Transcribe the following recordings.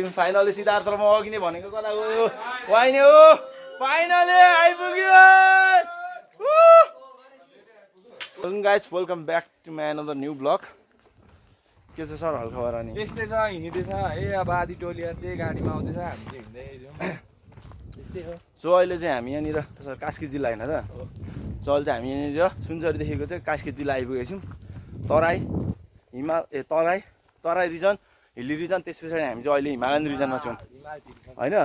finally Siddhartha म अघि नै भनेको कता गयो वाइने हो फाइनली आइपुग्यो guys welcome back to my another new blog के छ सर हल्खबर अनि यस्तै छ हिँड्दैछ अब आधी टोलीहरु चाहिँ गाडीमा आउँदैछ हामी चाहिँ हिँड्दै जाउँ यस्तै हो सो अहिले चाहिँ हामी यहाँनिर कास्की जिल्ला हैन त सो अहिले चाहिँ हामी यहाँनिर सुनसरीदेखिको चाहिँ कास्की जिल्ला आइपुगेको छौँ Terai Terai region hilly region त्यस पछाडि हामी चाहिँ अहिले हिमालयन रिजनमा छौँ हैन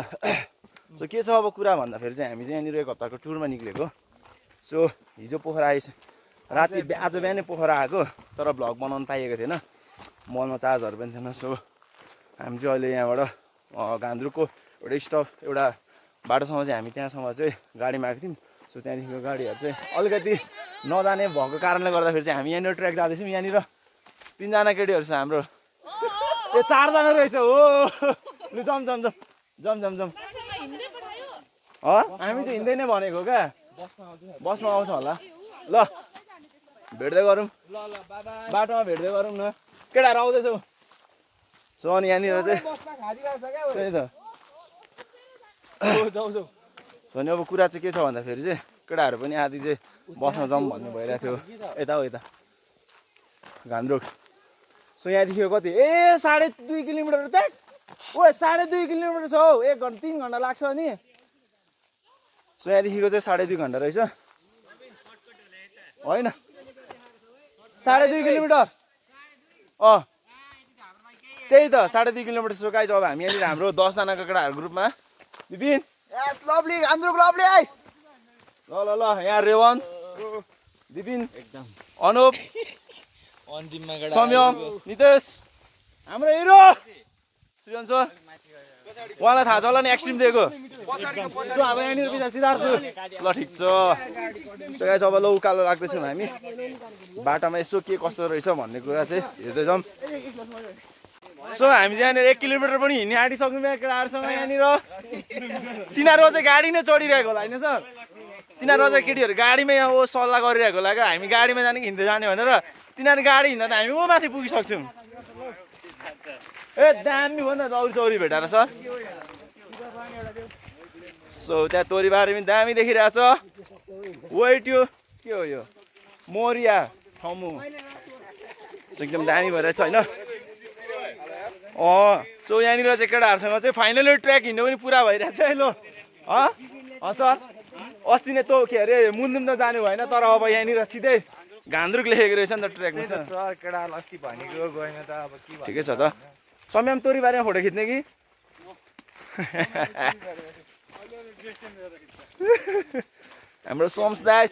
सो के छ अब कुरा भन्दाखेरि चाहिँ हामी चाहिँ यहाँनिर एक हप्ताको टुरमा निक्लेको सो हिजो पोखरा आएछ राति आज बिहानै पोखरा आएको तर भ्लग बनाउन पाइएको थिएन मनमा चार्जहरू पनि थिएन सो हामी चाहिँ अहिले यहाँबाट घान्द्रुकको एउटा स्टप एउटा बाटोसम्म चाहिँ हामी त्यहाँसम्म चाहिँ गाडीमा आएको थियौँ सो त्यहाँदेखिको गाडीहरू चाहिँ अलिकति नजाने भएको कारणले गर्दाखेरि चाहिँ हामी यहाँनिर ट्र्याक जाँदैछौँ यहाँनिर 3 जना केटीहरू छ हाम्रो ए 4 जना रहेछ हो लु जम जम जम जम जम जम हामी चाहिँ हिँड्दै नै भनेको क्या बसमा आउँछ होला ल भेट्दै गरौँ बाटोमा भेट्दै गरौँ न केटाहरू आउँदैछौ सो अनि यहाँनिर चाहिँ त्यही त सो अनि अब कुरा चाहिँ के छ भन्दाखेरि चाहिँ केटाहरू पनि आदि चाहिँ बस्न जाउँ भन्ने भइरहेको थियो यता हो यता घान्द्रुक सो यहाँदेखि कति ए 2.5 किलोमिटर त ओ 2.5 किलोमिटर छ हौ 1 घन्टा 3 घन्टा लाग्छ अनि सो यहाँदेखिको चाहिँ 2.5 घन्टा रहेछ होइन 2.5 किलोमिटर त्यही त 2.5 किलोमिटर सो गाइस अब हामी यहाँनिर हाम्रो 10 जनाको केटाहरू ग्रुपमा विपिन यस लभली घान्द्रुक लभली आइ ल यहाँ रेवन विपिन एकदम अनुप अन्तिममा सम्यम नितेश हाम्रो हिरो श्रीवन सर उहाँलाई थाहा छ होला नि एक्सट्रिम दिएको सो अब यहाँनिर पछाडि सिद्धार्थ ल ठिक छ सो गाइस अब ल उकालो लाग्दैछौँ हामी बाटोमा यसो के कस्तो रहेछ भन्ने कुरा चाहिँ हेर्दै जाउँ सो हामी चाहिँ यहाँनिर 1 किलोमिटर पनि हिँड्ने आँटिसक्नु भयो केटाहरूसँग यहाँनिर तिनीहरू चाहिँ गाडी नै चढिरहेको होला होइन सर तिनीहरू चाहिँ केटीहरू गाडीमै यहाँ सल्लाह गरिरहेको होला क्या हामी गाडीमा जाने कि हिँड्दै जाने भनेर तिनीहरू गाडी हिँड्दा त हामी माथि पुगिसक्छौँ ए दामी हो नि त चौरी भेटाएर सर सो त्यहाँ तोरीबारी पनि दामी देखिरहेछ वेट यो के हो यो मोरिया ठमु एकदम दामी भइरहेछ होइन सो यहाँनिर चाहिँ केटाहरूसँग चाहिँ फाइनली ट्र्याक हिँड्नु पनि पुरा भइरहेछ है ल सर अस्ति नै के अरे मुन्दुम त जानु भएन तर अब यहाँनिर सिधै घान्द्रुक लेखेको रहेछ नि त ट्र्याकमा सर केटालाई अस्ति भनेको गएन त अब के ठिकै छ त समय तोरीबारीमा फोटो खिच्ने कि हाम्रो सोम्स दाई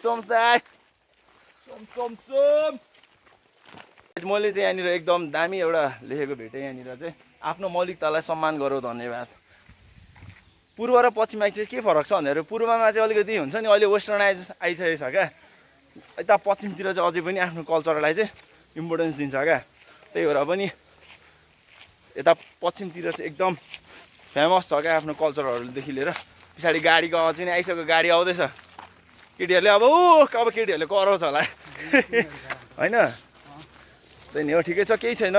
मैले चाहिँ यहाँनिर एकदम दामी एउटा लेखेको भेटेँ यहाँनिर चाहिँ आफ्नो मौलिकतालाई सम्मान गरौँ धन्यवाद पूर्व र पश्चिममा चाहिँ के फरक छ भन्दाखेरि पूर्वमा चाहिँ अलिकति हुन्छ नि अहिले वेस्टर्नाइज आइसकेको छ क्या यता पश्चिमतिर चाहिँ अझै पनि आफ्नो कल्चरलाई चाहिँ इम्पोर्टेन्स दिन्छ क्या त्यही भएर पनि यता पश्चिमतिर चाहिँ एकदम फेमस छ क्या आफ्नो कल्चरहरूदेखि लिएर पछाडि गाडीको आवाज पनि आइसक्यो गाडी आउँदैछ केटीहरूले अब केटीहरूले कराउँछ होला होइन त्यही नि हो ठिकै छ केही छैन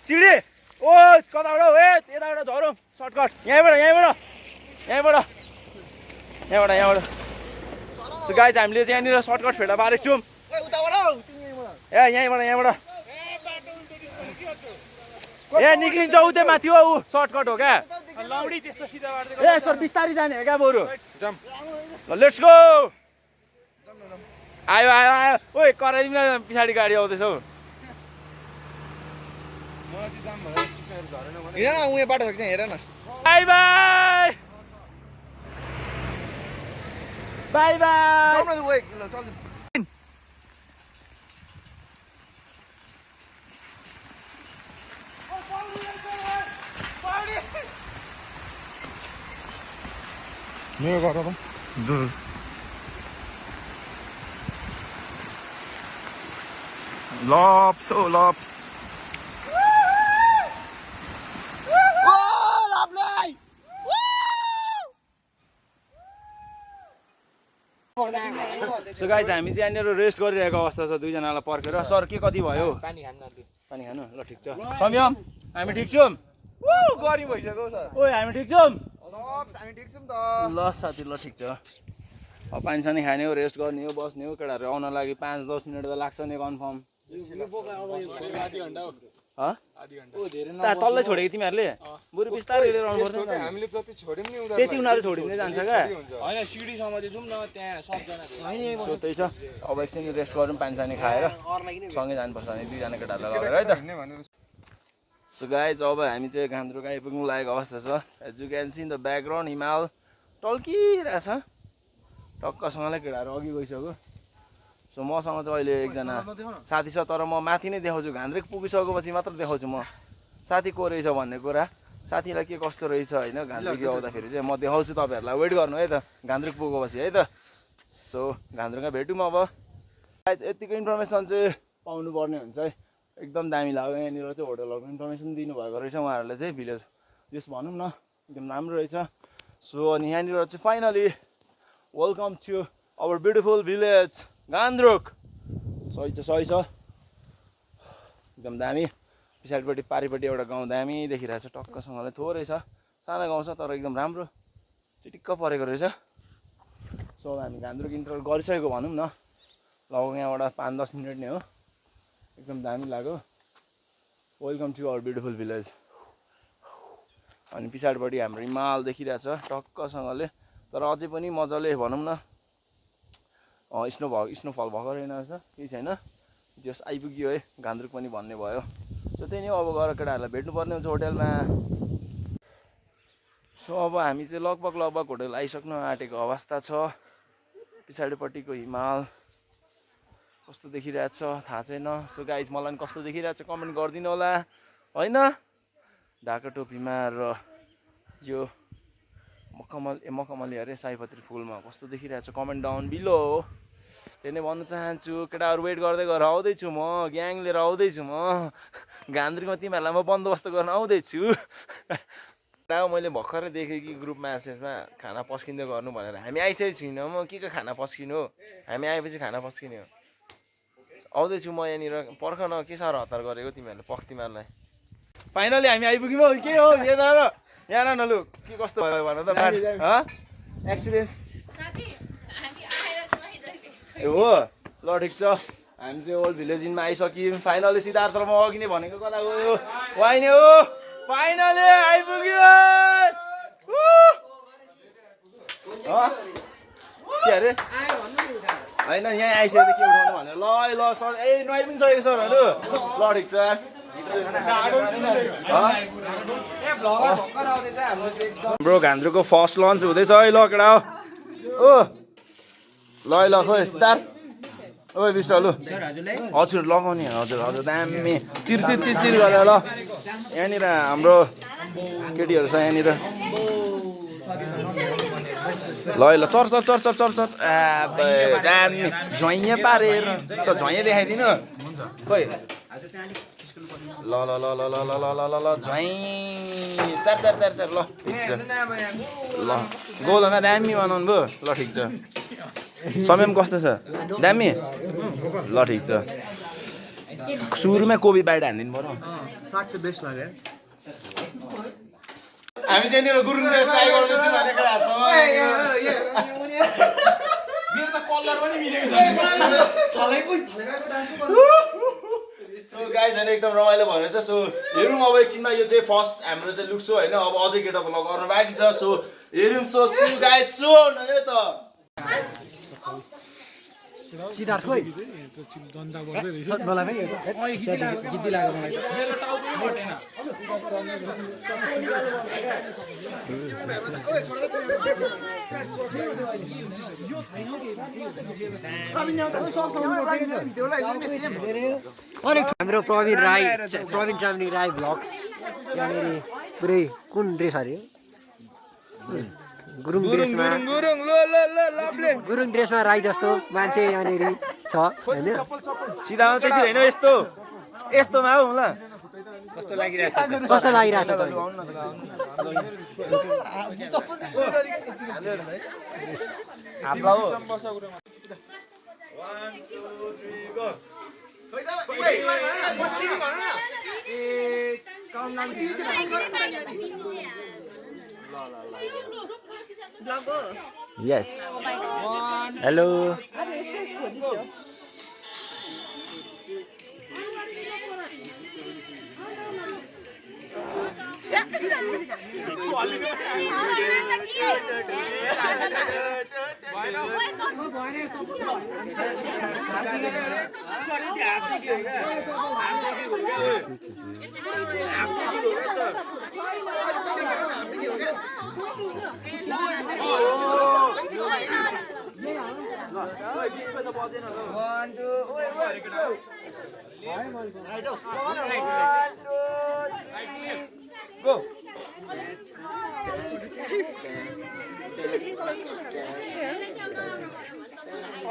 सिडी ओ कताबाट हो यताबाट झरौँ सर्टकट यहाँबाट सो गाइस हामीले चाहिँ यहाँनिर सर्टकट फेला पारेको छौँ यहाँबाट निक्लिन्छ उ त्यो माथि हो ऊ सर्टकट हो क्या सर बिस्तारै जाने हो क्या बरु लेट्स गो आयो ओइ कराइदिउँ न पछाडि गाडी आउँदैछ हौ हेर न उयो बाटो छ हेर न बाई मेरो गर त लप्स सो गाइस हामी चाहिँ यहाँनिर रेस्ट गरिरहेको अवस्था छ दुईजनालाई पर्खेर सर के कति भयो पानी खानु ल ठिक छ सम्यम हामी ठिक छौँ गरी भइसक्यो सर ओइ हामी ठिक छौँ हामी ठिक छौँ त ल साथी ल ठिक छ अब पानी सानी खाने हो रेस्ट गर्ने हो बस्ने हो केटाहरू आउन लागि 5-10 मिनट त लाग्छ नि कन्फर्म तल्लै छोडेको तिमीहरूले बरु बिस्तारै लिएर आउनु पर्छ हामीले जति छोड्यौँ नि त्यति उनीहरू छोडिँदै जान्छ क्या होइन सिडीसम्म चाहिँ जाउँ न त्यहाँ सबजना सो त्यही छ अब एकछिन रेस्ट गरौँ पानी सानी खाएर सँगै जानुपर्छ नि दुईजना केटाहरूलाई लगेर है त सो गाइज अब हामी चाहिँ घान्द्रुक आइपुग्नु लागेको अवस्था छ as you can see in the background हिमाल टल्किरहेछ टक्कसँगले केटाहरू अघि गइसक्यो सो मसँग चाहिँ अहिले एकजना साथी छ तर म माथि नै देखाउँछु घान्द्रुक पुगिसकेपछि मात्र देखाउँछु म साथी को रहेछ भन्ने कुरा साथीलाई के कस्तो रहेछ होइन घान्द्रुक आउँदाखेरि चाहिँ म देखाउँछु तपाईँहरूलाई वेट गर्नु है त घान्द्रुक पुगेपछि है त सो घान्द्रुकमा भेटौँ अब गाइज यतिको इन्फर्मेसन चाहिँ पाउनुपर्ने हुन्छ है एकदम दामी लाग्यो यहाँनिर चाहिँ होटलहरूको इन्फर्मेसन दिनुभएको रहेछ उहाँहरूले चाहिँ भिलेज जस भनौँ न एकदम राम्रो रहेछ सो अनि यहाँनिर चाहिँ finally welcome to our beautiful village Ghandruk सही छ एकदम दामी पछाडिपट्टि पारिपट्टि एउटा गाउँ दामी देखिरहेछ टक्कसँगले थोरै छ सानो गाउँ छ तर एकदम राम्रो चिटिक्क परेको रहेछ सो हामी घान्द्रुक इन्टर गरिसकेको भनौँ न लगभग यहाँबाट 5-10 मिनट नै हो एकदम दामी लाग्यो welcome to our beautiful village अनि पछाडिपट्टि हाम्रो हिमाल देखिरहेछ टक्कसँगले तर अझै पनि मजाले भनौँ न स्नोफल भएको रहेनछ केही छैन जस आइपुग्यो है घान्द्रुक पनि भन्ने भयो सो त्यही नै अब गएर केटाहरूलाई भेट्नुपर्ने हुन्छ होटेलमा सो अब हामी चाहिँ लगभग होटेल आइसक्नु आँटेको अवस्था छ पछाडिपट्टिको हिमाल कस्तो देखिरहेछ थाहा छैन सो गाइज मलाई कस्तो देखिरहेछ कमेन्ट गरिदिनु होला होइन ढाका टोपीमा र यो मखमली अरे सयपत्री फुलमा कस्तो देखिरहेछ कमेन्ट डाउन बिलो त्यही नै भन्न चाहन्छु केटाहरू वेट गर्दै गरेर आउँदैछु म ग्याङ लिएर आउँदैछु म घान्द्रुकमा तिमीहरूलाई म बन्दोबस्त गर्न आउँदैछु मैले भर्खरै देखेँ कि ग्रुप म्यासेजमा खाना पस्किँदै गर्नु भनेर हामी आइसकेको छैनौँ म के खाना पस्किनु हो हामी आएपछि खाना पस्किने हो आउँदैछु म यहाँनिर पर्ख न के साह्रो हतार गरेको तिमीहरूलाई फाइनली हामी आइपुग्यौँ के हो यहाँ न लु के कस्तो भयो भन त एक्सपिरियन्स ए हो ल ठिक छ हामी चाहिँ ओल्ड भिलेज इनमा आइसक्यौँ फाइनली सिद्धार्थमा म अघि नै भनेको कता गयो वाइन हो फाइनली आइपुग्यो के अरे होइन यहाँ आइसक्यो के उठाउनु भनेर ल सर ए नुहाइ पनि सकेको सरहरू ल ठिक छ ब्रो घान्द्रुकको फर्स्ट लन्च हुँदैछ है ल केटा हो ल खोइ स्टार ओ बिस्टर लु हजुर लगाउने हजुर दामी चिरचिर गरेर ल यहाँनिर हाम्रो केटीहरू छ यहाँनिर ल चर दामी झैँ पारेर झैँ देखाइदिनु खोइ ल झैँ चार ल ठिक छ ल गोलमा दामी बनाउनु भयो ल ठिक छ समय पनि कस्तो छ दामी ल ठिक छ सुरुमै कोबी बाहिर हानिदिनु पर्यो साग चाहिँ बेस्ट लाग्यो हामी चाहिँ यहाँनिर गुरुङ ड्रेस ट्राई गर्दैछु भनेको मेरोमा कलर पनि मिलेको छ सो गाइज होइन एकदम रमाइलो भइरहेछ सो हेरौँ अब एकछिनमा यो चाहिँ फर्स्ट हाम्रो चाहिँ लुक सो होइन अब अझै केटअप गर्नु बाँकी छ सो हेरौँ सो सु गाइज सो है त सिद्धार्थ खोइ जनता गर्दै रहेछ मलाई पनि गीत लाग्यो मलाई हाम्रो प्रवीण चामलिङ राई भ्लग्स यहाँनिर पुरै कुन ड्रेस अरे गुरुङ ड्रेसमा राई जस्तो मान्छे यहाँनिर छ होइन सिधा त्यसरी होइन यस्तोमा हौ ल कस्तो लागिरहेछ यस हेलो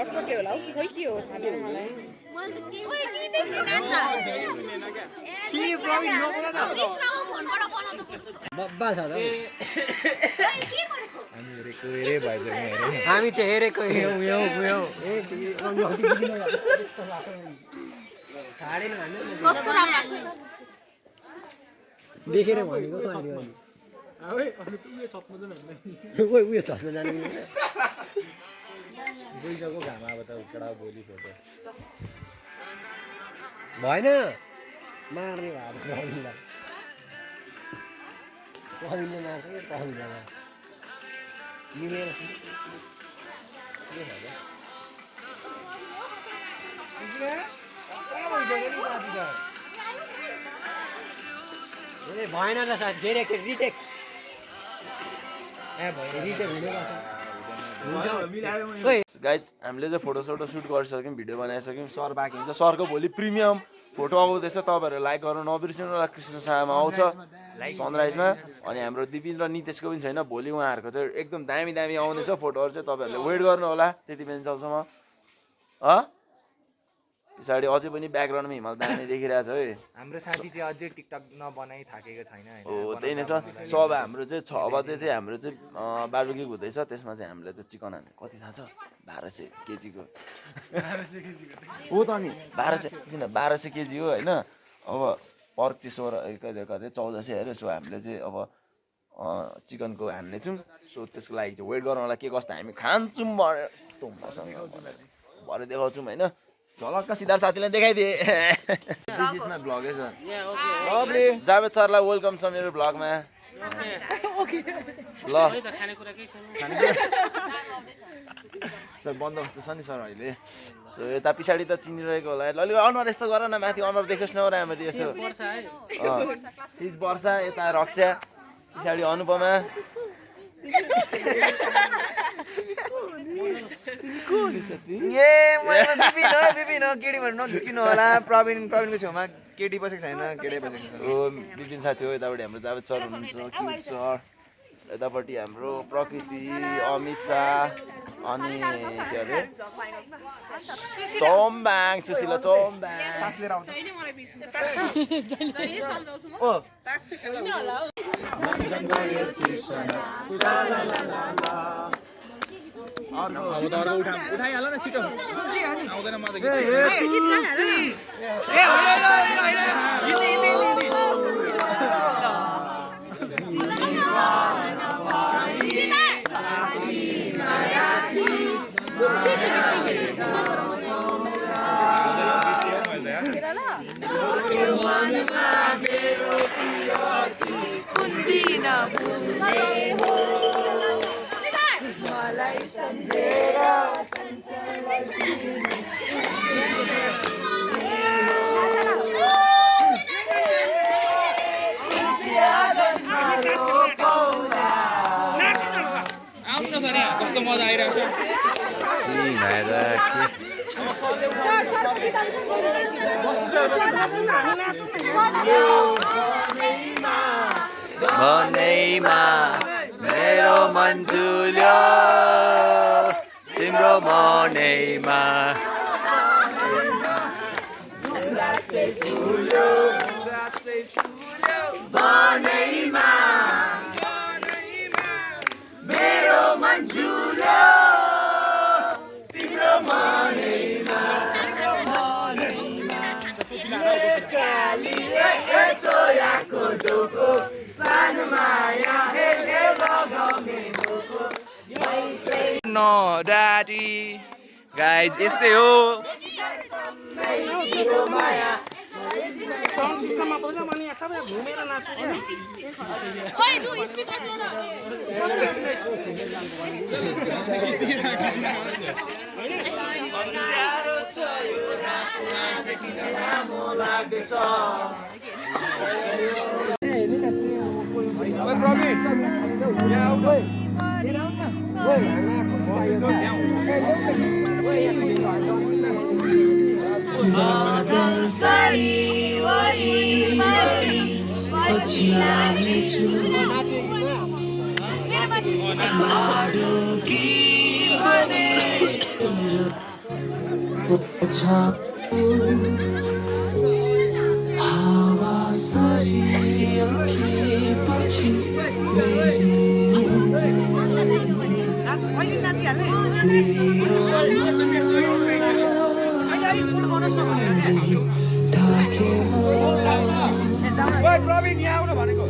अर्को के होला हौ खोइ के हो थाहा छैन मलाई बब्बा छ त हामी चाहिँ हेरेको देखेर भनेको उयो चस्न जानु बुझ्नको घाम अब त उकडा बोली फोटो भएन मार्ने भयो पहिले मार्छ कि पहिले मिलेर ए भएन त साथी फेरि रिटेक गाइज हामीले चाहिँ फोटो सोटो सुट गरिसक्यौँ भिडियो बनाइसक्यौँ सर बाँकी हुन्छ सरको भोलि प्रिमियम फोटो आउँदैछ तपाईँहरू लाइक गर्नु नबिर्सिनु होला कृष्ण सामा आउँछ सनराइजमा अनि हाम्रो दिपिन र नितेशको पनि छैन भोलि उहाँहरूको चाहिँ एकदम दामी दामी आउँदैछ फोटोहरू चाहिँ तपाईँहरूले वेट गर्नु होला त्यति बेलासम्म पछाडि अझै पनि ब्याकग्राउन्डमा हिमाल दामी देखिरहेको छ है हाम्रो साथी चाहिँ अझै टिकटक नबनाइ थाकेको छैन हो त्यही नै छ सो अब हाम्रो चाहिँ 6 बजे चाहिँ हाम्रो चाहिँ बार्बेक्यू हुँदैछ त्यसमा चाहिँ हामीले चाहिँ चिकन हाल्ने कति थाहा छ 1200 केजीको हो त नि 1200 केजी हो होइन अब पर्क चाहिँ 1400 हेऱ्यो सो हामीले चाहिँ अब चिकनको हान्नेछौँ सो त्यसको लागि चाहिँ वेट गर्नु होला के कस्तो हामी खान्छौँ भनेर तुम्बासँग भरे देखाउँछौँ होइन झलक्क सिद्धार्थ साथीलाई देखाइदिए बिचमा ब्लगै छ जावेद सरलाई वेलकम छ मेरो ब्लगमा ल सर बन्दोबस्त छ नि सर अहिले सो यता पछाडि त चिनिरहेको होला अलि अनुहार यस्तो गर न माथि अनुहार देख्योस् न राम्ररी यसो सिज वर्षा यता रक्षा पछाडि अनुपमा केटी भन्नु नजिस्किनु होला प्रवीणको छेउमा केटी बसेको छैन केटी बसेको छ हो बिपिन साथी हो यतापट्टि हाम्रो जावेद सर हुनुहुन्छ क्युट सर यतापट्टि हाम्रो प्रकृति अमित शाह अनि के अरे चोम्बाङ सुशीला चोम्बाङ उठाइहाल न छिटो आउँदैन म कस्तो मजा आइरहेको छ मेरो मन झुल्यो तिम्रो मनैमा मेरो मन झुल्यो तिम्रो मनैमा काली छोयाको नडाटी गाइज यस्तै हो प्रवीण यहाँ आउनु भनेको